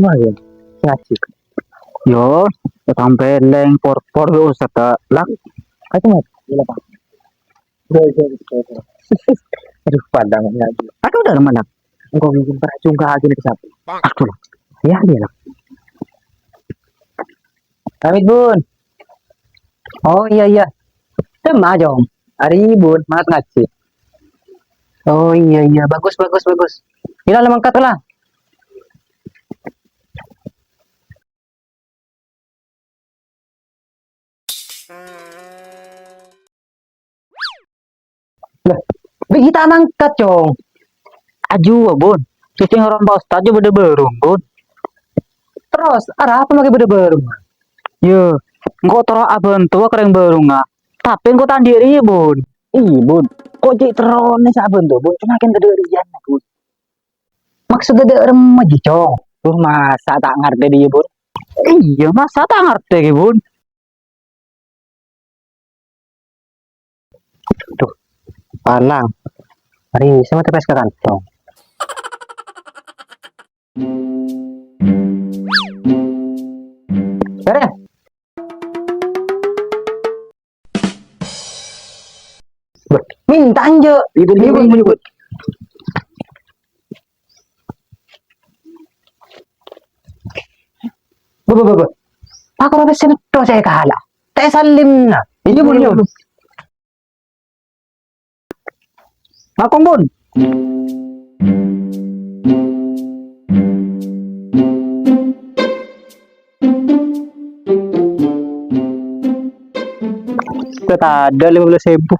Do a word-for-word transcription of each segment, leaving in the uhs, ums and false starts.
Wah, ya. Ngaji. Yo, sampè lèng por-por yo, Ustaz, ta'. Lah, aku ngaji, lah, Pak. Iya, iya, iya, iya. Aduh, padang ngaji. Aku udah mana? Engkau mungkin pernah juga aja nih, Ustaz. Aku lah. Ya, iya lah. Pamit, Bun. Oh, iya, iya. Tema, Jong. Hari Bun, semangat ngaji. Oh, iya, iya. Bagus, bagus, bagus. Ila, la mangkat lah. Lah, bi' ghi' ta' mangkat, Cong. Ajuwâ, Bun. Sè nyoro Pak Ustaz jâ bâdâ bârung, Bun. Terros, arapa makè bâdâ bârung? Yâ, engko' terro abhânto ka rèng bârungnga. Tapè engko' ta' andi' rèya, Bun. Iyâ, Bun. Ko' cè' terrona sè abhânto, Bun. Coma kèng tadâ' rèya, Bun. Maksodda dâ' remma jiyâ, Cong. Duh, masa ta' ngartè dhiyâ, Bun? Iyâ, masa ta' ngartè, ghi, Bun? Duh, palang. Mari, sè matè pes ka kantong. Bere. Beh, minta anja. Itu dia, Bun, Bun, Bun. Beh, beh, beh, beh. Pakon apa sè netto saya kalah? Tak salim na. Iya, Bun, iya, Bun. Makong, Bun. Kita ada lima belas ribu.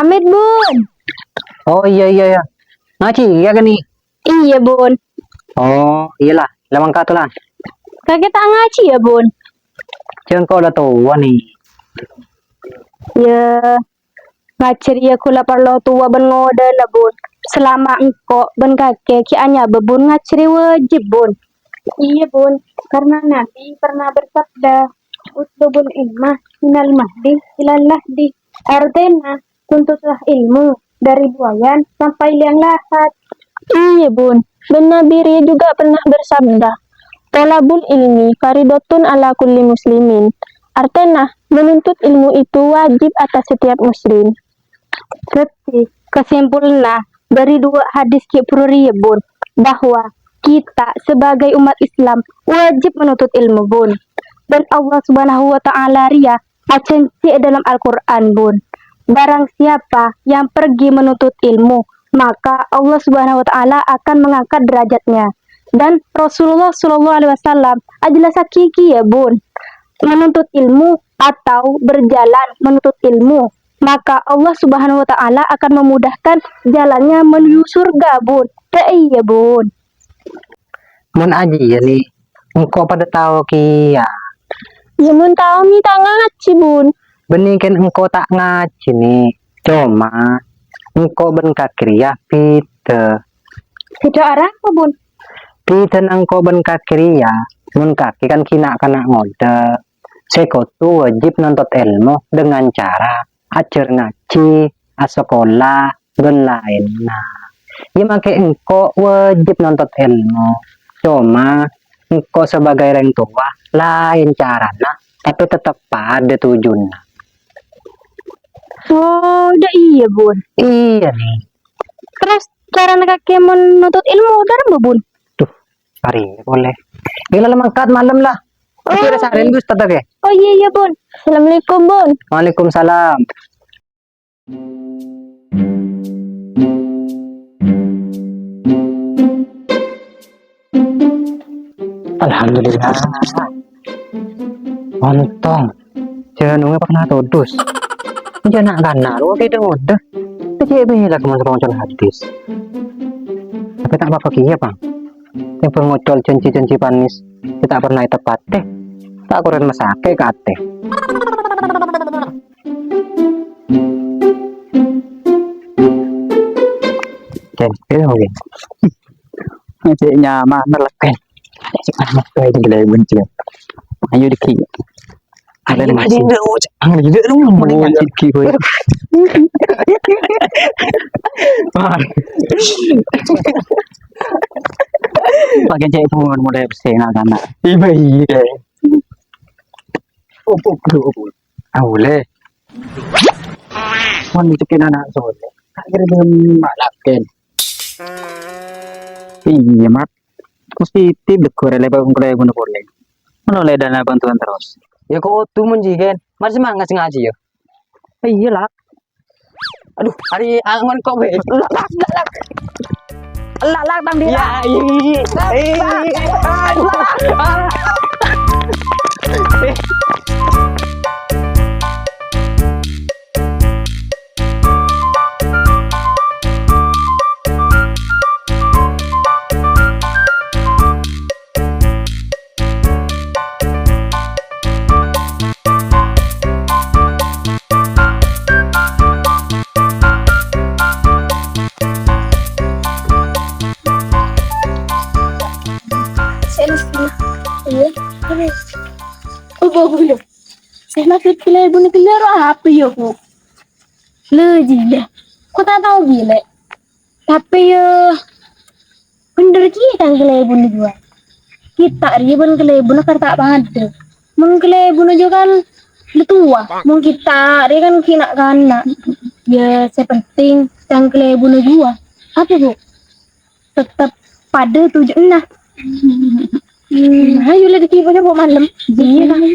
Amit, Bun. Oh, iya, iya, iya. Ngaji, iya kan, nih? Iyâ, Bun. Oh, iyâ la. La mangkat la. Kakè ta' ngajhi, yâ, Bun? Jhâ' engko' la towa, nè. Yâ, ngajhi rèya ghulâ parlo towa bân ngodâna, Bun. Salama engko' bân kakè ghi' anyabâ, Bun, ngajhi rèya wâjib, Bun. Iyâ, Bun. Karena Nabi pernah bersabda, "Utlubul ilma minal mahdi ilal lahdi." Artèna, tuntutlah ilmu dari buayan sampai liang lahat. Iyâ, Bun. Bân Nabi rèya juga pernah bersabda, "Thalabul ilmi faridatun ala kulli muslimin." Artèna, menuntut ilmu itu wajib atas setiap muslim. Dhâddhi, kesimpulanna, dhâri duwâ' hadis ghi' bhuru rèya, Bun, bahwa kita sebagai umat Islam wajib menuntut ilmu, Bun. Dan Allah Subhanahu wa Ta'ala rèya ajhânjhi è dâlem Al-Qur'an, Bun, "Barang siapa yang pergi menuntut ilmu, maka Allah Subhanahu wa Ta'ala akan mengangkat derajatnya." Dan Rasulullah Sallallahu Alaihi Wasallam ajhellassaghi kèya, Bun, menuntut ilmu atau berjalan menuntut ilmu, maka Allah Subhanahu wa Ta'ala akan memudahkan jalannya menuju surga, Bun. Dâ' iyâ, Bun. Mon ajiyâ, nè, engko' padâ tao kèya. Yâ, mon tao, mè' ta' ngajhi, Bun. Bânnè kèng engko' ta' ngajhi, nè. Coma, engko' bân kakè rèya bhidhâ. Bhidhâ arapa, Bun? Bhidhâna engko' bân kakè rèya, mon kakè kan ghi' na'-kana' ngodâ, sè kodhu wajib nontot èlmo dengan cara ajhâr ngajhi, asakola, bân laènna. Yâ, makè engko' wajib nontot èlmo. Coma, engko' sebagai rèng towa, laèn carana, tapè tettep padâ tojjhuna. Oh, dâ' iyâ, Bun. Iyâ, nè. Terros, carana kakè mon nontot èlmo, dâremma, Bun? Duh, arèya polè. Yâ, la mangkat malem, la. Oh. Iyâ, sarèn, Gus, Ustaz, oke? Oh, iyâ, iyâ, Bun. Assalamualaikum, Bun. Waalaikumsalam. Alhamdulillah. Ontong. Jhâ' nungnga pernah todus. Jhâ' na'-kana' rowa bhidhâ ngodâ. Cè' bhilâ mon soro maca hadis. Bâ' ta' apa-apa kèya, Bang. Tèmbhâng ngocol janji-janji manis sè ta' pernah ètepatè. Ta' korèn masakè' ka atè. Kèng, kèng, kèng. Cè' nyaman, lèkèn. Cè' nyaman, kayak di gelai bunci. Ayo, Diki. Ada masih. Ang lidah lu, mulai nyakit ki, boy. Wah. Pakai cek pun mulai pesena kana. Iya, iya. Opo, opo, opo. Ah, boleh. Mon dicekin anak soleh. Tak kira dia malaken. Iya, Mat. Mesti tibet gue rela bang kule guna kule. Mana oleh dana bantuan terus? Ya kok tuh menjigen. Mari semangat ngaji ya. Iya lah. Aduh, hari angon kok be. Lak, lak, lak, lak. Lak, lak, Bang Dira. Ya, iya. Lak, lak, lak, lak. Saya mesti, iya, terus. Oh, bagus, ya. Saya maksud kelebbhuna ghellâ' ro apa ya, Bu? Lè, jiyâ. Ko ta' tao ghi' lè'. Tapè ya, bhender kèya tang kelebbhuna juwâ. Kita' rèya bân kelebbhuna kar ta' padâ. Mon kelebbhuna juwâ kan lè towa. Mon kita' rèya kan ghi' na'-kana'. Ya, sè penting tang kelebbhuna juwâ. Apa, Bu? Tetep padâ tojjhuna. Hmm, ayo, lè, dâgghi' pokoknya kok malem. Iya, Bang.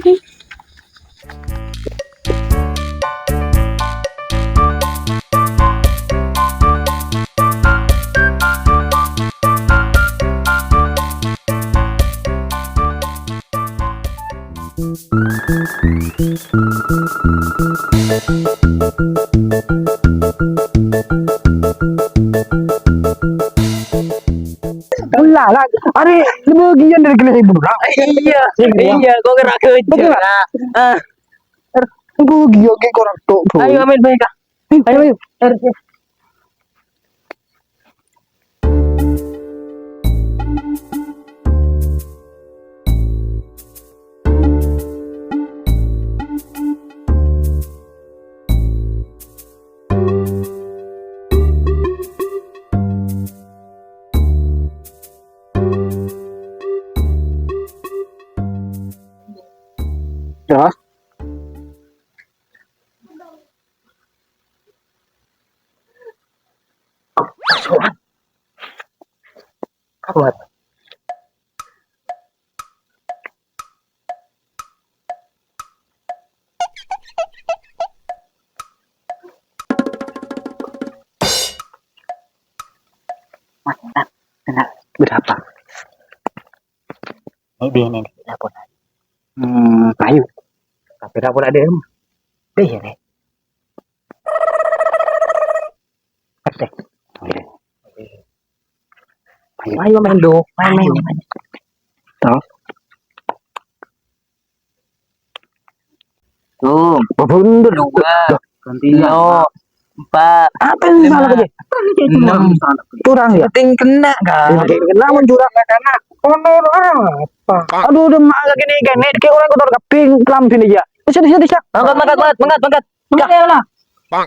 Lah, lah, arè bâgiyân dâri kelebbhuna. Iya, iya, kok kèra ghâjâ. Betul, Pak. Ah. Bâgiyân kèya korang tok, Bro. Ayo, ambil baik, Kak. Ayo, ayo. Ya. Kasuan. Kawat. Mantap. Kena berapa? Ini dia nih, dapur. Hmm, kayu. Tapi dapur ada em. Deh, ya, deh. Oke. Ayo, ayo, main dong. Main, main, main. Terus? Tuh, bener dua, ganti lima, empat, apa yang salah lagi? Enam. Kurang ya? Penting kena, kan? Ya, penting kena, mencurang, kan? Kotor apa? Aduh, udah mah lagi nih, kan? Nih, kayak orang kotor keping, kelambin aja. Bisa, bisa, bisa. Mangkat, mangkat, mangkat, mangkat, mangkat. Mangkat ya lah.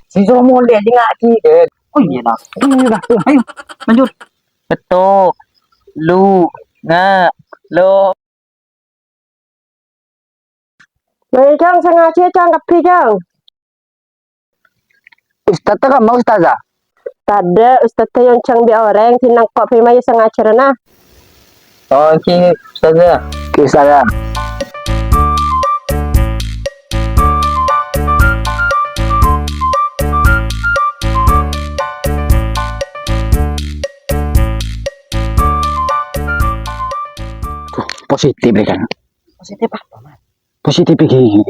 Si Somon dia, dia ngaji, kan? Oh iya lah. Iya lah. Ayo, lanjut. Betul. Lu, nga, lo. Mari, Cang, sè ngajhi, Cang, kabbhi, Cang. Ustadz kamma, Ustazah? Tadâ', Ustadz nyonjhâng bi' orèng sè nangko' bi' mayu sè ngajhârâna. Oh, èngghi, Ustazah. Èngghi, Ustazah. Positif, ya, kan? Positif apa, Mas? Positif iki.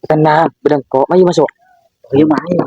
Tenang, belengko, mayu masuk. Ayo, mayu.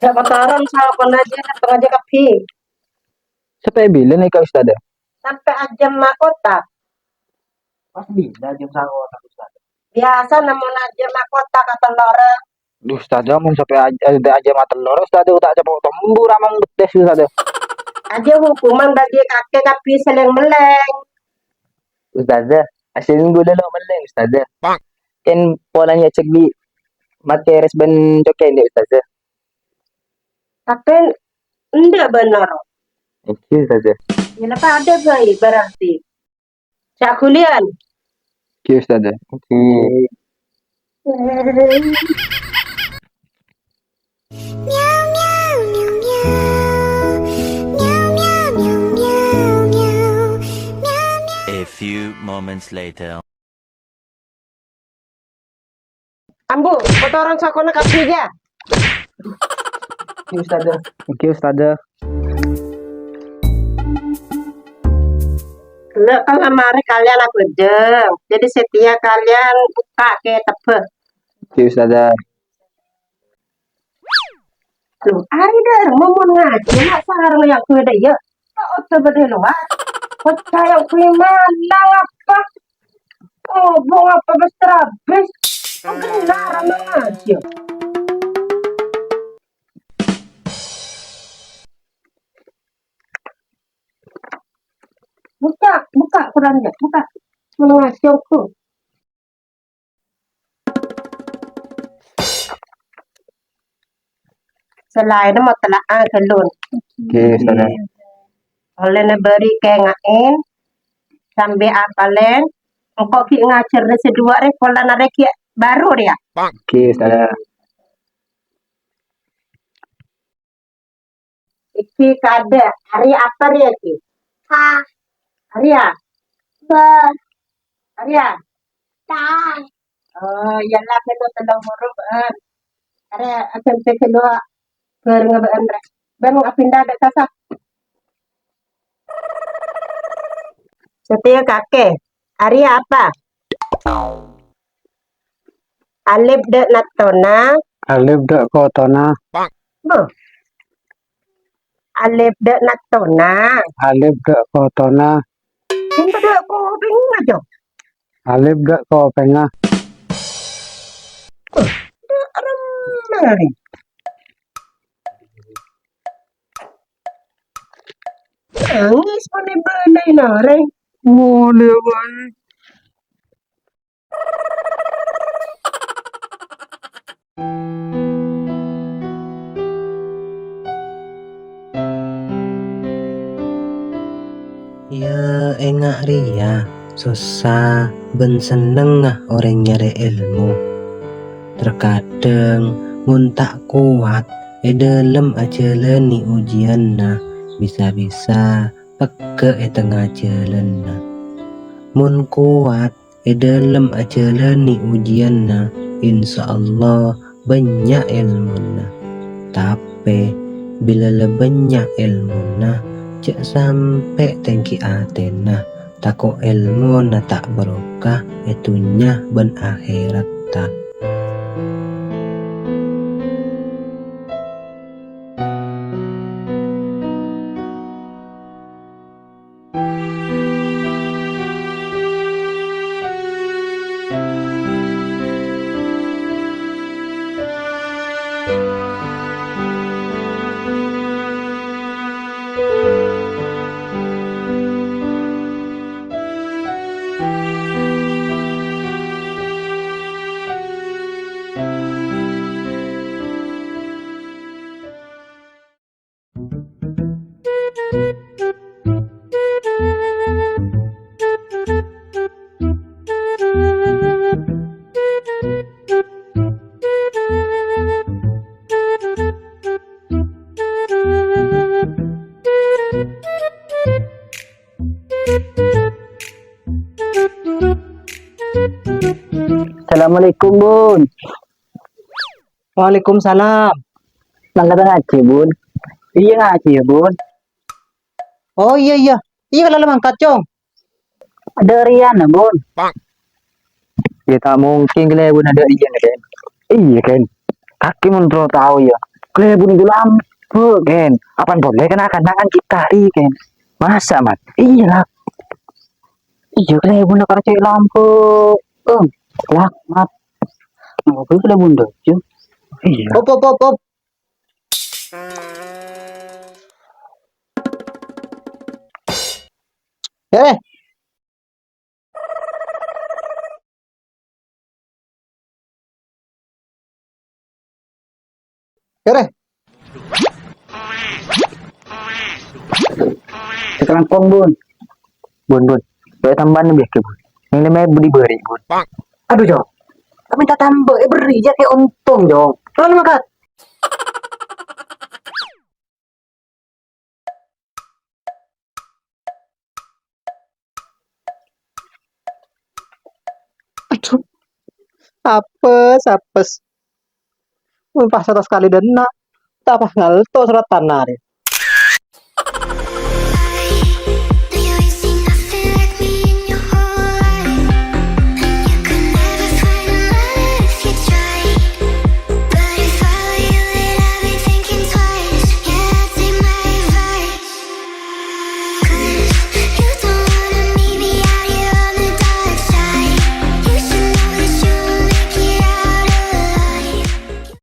Jhâ' kotoron, sakonè' jiyâ, tèngghâ jiyâ kabbhi. Sampè' bilâ nèka, Ustadzah? Sampè' ajâm makotta. Pas bilâ ajâm sakotta, Ustadzah? Biyasana mon ajâm makotta ka tellorra. Duh, Ustadzah, mon sampè' aj-, eh, ajâm atellor, Ustadzah, ta' capa' tombur amang betes, Ustadzah. Ajâ hukuman bagi kakè kabbhi sè lèng-mellèng. Ustadzah, asèng ghulâ lo' mellèng, Ustadzah. Kèng polana ècèk bi' makè res bân cokè' andi', Ustadzah. Tapè endâ' bân loro. Èngghi, Ustadzah. Yâ, la padâ bhâi berarti. Ca'na ghuliyân. Èngghi, Ustadzah. Èngghi. A few moments later. Ambu, kotoran sakonè' kabbhi, yâ. Èngghi, Ustadzah. Èngghi, Ustadzah. Ghellâ' kan la marè kalèyan abhâjâng. Dhâddhi satèya kalèyan bukka' kètabbhâ. Èngghi, Ustadzah. Loh, arè dâ' remma mon ngajhi, ma' sareng yang tua dâ' iyâ. Kok oda bâdâ lowar? Percaya gue malang apa? Kobong apa bes terabis? Kok benar ama ngajhi? Buka, buka Qurannya, buka. Mon ngajhi aku. Salaènna motala'a ghâllu. Oke, Ustazah. Ollèna bâri' kènga'è, sambè' apalè, engko' ghi' ngajhâr sè duwâ' rè, polana rè ghi' bhuru rèya. Oke, Ustazah. Iki kadhâ', arè apa rèya iki? Ha. Arèya? Ba. Arèya? Ta. Oh, iyâ la, kèto tello huruf, bâ'ân. Arè, aghântè ghâllu bhârengnga bâ'ân, rè. Bân apinda dâ' kasa. Satèya kakè. Arèya apa? Alif dâ' nattona. Alif dâ' kotona. Bo. Alif dâ' nattona. Alif dâ' kotona. Sènta dâ' kopèngnga, Jo. Alif dâ' kopèngnga. Bo, dâ' remma rè. Nangès ponè bâlâi larèng. Molè bhâi. Yâ, enga' rèya, sossa bân sennengnga orèng nyarè èlmo. Terkadang, mon ta' kowat è dâlem ajhâlânè ujiyânna, bisa-bisa pegghâ' è tengnga jhâlânna. Mon kowat è dâlem ajhâlânè ujiyânna, insyaallah bânnya' èlmona. Tapè, bilâ la bânnya' èlmona, jhâ' sampè' tèngghi atèna, tako' èlmona ta' barokah è dhunnya bân ahèratta. Assalamualaikum, Bun. Waalaikumsalam. Mangkata ngajhi, Bun? Iyâ, ngajhi, yâ, Bun. Oh, iyâ, iyâ. Iyâ, la mangkat, Cong. Adâ' rèya, Bun. Yâ, ta' mungkin kalèbun adâ' iyâ, Kèn. Iyâ, Kèn. Kakè mon terro tao, yâ. Kalèbun bulâ ambek, Ken. Apaan boleh kena kanangan kita hari, Ken? Masa, Mat? Iyâ, lah. Iyâ, kalèbun karo cewek lambâ'. Eh, lah, Mat. Ngopi kalèbun dâjâ. Iyâ. Op, op, op, op. Eh, Kere. Sekarang kong, Bun. Bun, Bun. Kayak tambahan lebih ke, Bun. Yang namanya budi beri, Bun. Aduh, Jong. Tapi minta tambah, eh, beri aja kayak untung, Jong. Lalu makan. Aduh, apes, apes. Pas seratos kali dâna, ta' pas ngalto surat tanah rè.